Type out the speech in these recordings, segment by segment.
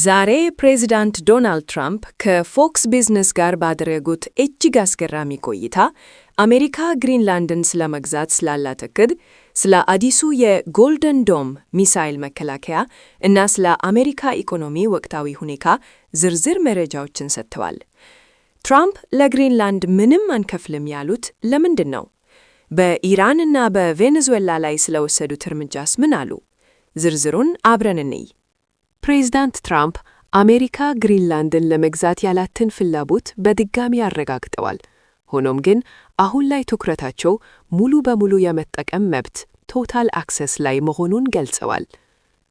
ዛሬ ፕሬዚዳንት ዶናልድ ትራምፕ ከ Fox Business ጋር ባደረጉት እጅግ አስገራሚ ቆይታ አሜሪካ ግሪንላንድን ስለመግዛት ስላላት እቅድ፣ ስለ አዲሱ የ Golden Dome ሚሳይል መከላከያ እና ስለ አሜሪካ ኢኮኖሚ ወቅታዊ ሁኔታ ዝርዝር መረጃዎችን ሰጥተዋል። ትራምፕ ለግሪንላንድ ምንም አንከፍልም ያሉት ለምንድን ነው? በኢራን እና በቬኔዙዌላ ላይ ስለወሰዱት እርምጃስ ምን አሉ? ዝርዝሩን አብረን እንይ። ፕሬዝዳንት ትራምፕ አሜሪካ ግሪንላንድን ለመግዛት ያላትን ፍላጎት በድጋሚ አረጋግጠዋል። ሆኖም ግን አሁን ላይ ትኩረታቸው ሙሉ በሙሉ የመጠቀም መብት፣ total access ላይ መሆኑን ገልጸዋል።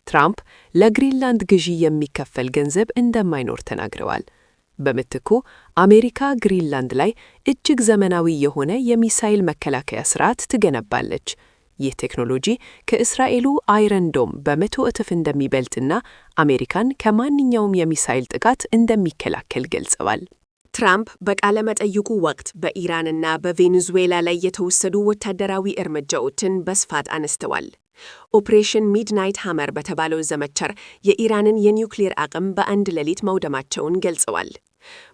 ትራምፕ ለግሪንላንድ ግዢ የሚከፈል ገንዘብ እንደማይኖር ተናግረዋል። በምትኩ አሜሪካ ግሪንላንድ ላይ እጅግ ዘመናዊ የሆነ የሚሳይል መከላከያ ስርዓት ትገነባለች። ይህ ቴክኖሎጂ ከእስራኤሉ Iron Dome በ100 እጥፍ እንደሚበልጥና አሜሪካን ከማንኛውም የሚሳይል ጥቃት እንደሚከላከል ገልጸዋል። ትራምፕ በቃለ መጠይቁ ወቅት በኢራንና በቬኔዙዌላ ላይ የተወሰዱ ወታደራዊ እርምጃዎችን በስፋት አነስተዋል። Operation Midnight Hammer በተባለው ዘመቻ የኢራንን የኒውክሌር አቅም በአንድ ሌሊት ማውደማቸውን ገልጸዋል።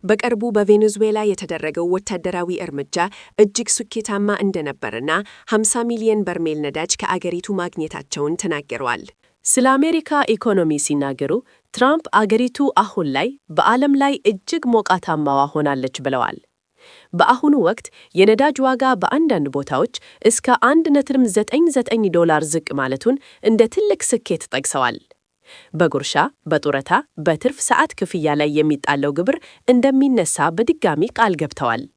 በቅርቡ በቬኔዙዌላ የተደረገው ወታደራዊ እርምጃ እጅግ ስኬታማ እንደነበርና 50 ሚሊዮን በርሜል ነዳጅ ከአገሪቱ ማግኘታቸውን ተናግረዋል። ስለ አሜሪካ ኢኮኖሚ ሲናገሩ ትራምፕ አገሪቱ አሁን ላይ በዓለም ላይ እጅግ ሞቃታማዋ ሆናለች ብለዋል። በአሁኑ ወቅት የነዳጅ ዋጋ በአንዳንድ ቦታዎች እስከ 1.99 ዶላር ዝቅ ማለቱን እንደ ትልቅ ስኬት ጠቅሰዋል። በጉርሻ፣ በጡረታ፣ በትርፍ ሰዓት ክፍያ ላይ የሚጣለው ግብር እንደሚነሳ በድጋሚ ቃል ገብተዋል።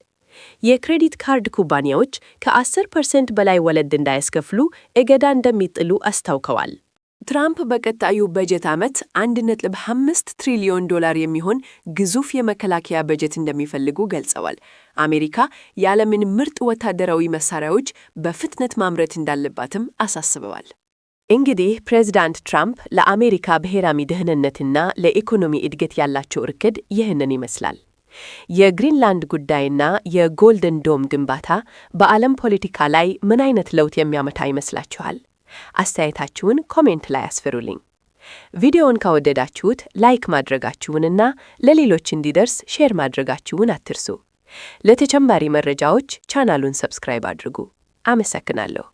የ credit card ኩባንያዎች ከ10% በላይ ወለድ እንዳያስከፍሉ እገዳ እንደሚጥሉ አስታውቀዋል። ትራምፕ በቀጣዩ በጀት ዓመት 1.5 ትሪሊዮን ዶላር የሚሆን ግዙፍ የመከላከያ በጀት እንደሚፈልጉ ገልጸዋል። አሜሪካ የዓለምን ምርጥ ወታደራዊ መሳሪያዎች በፍጥነት ማምረት እንዳለባትም አሳስበዋል። እንግዲህ ፕሬዝዳንት ትራምፕ ለአሜሪካ ብሔራዊ ደህንነትና ለኢኮኖሚ እድገት ያላቸው እቅድ ይህንን ይመስላል። የግሪንላንድ ጉዳይና የ Golden Dome ግንባታ በዓለም ፖለቲካ ላይ ምን አይነት ለውጥ የሚያመጣ ይመስላችኋል? አስተያየታችሁን comment ላይ አስፍሩልኝ። ቪዲዮውን ከወደዳችሁት like ማድረጋችሁንና ለሌሎች እንዲደርስ share ማድረጋችሁን አትርሱ። ለተጨማሪ መረጃዎች ቻናሉን subscribe አድርጉ። አመሰግናለሁ።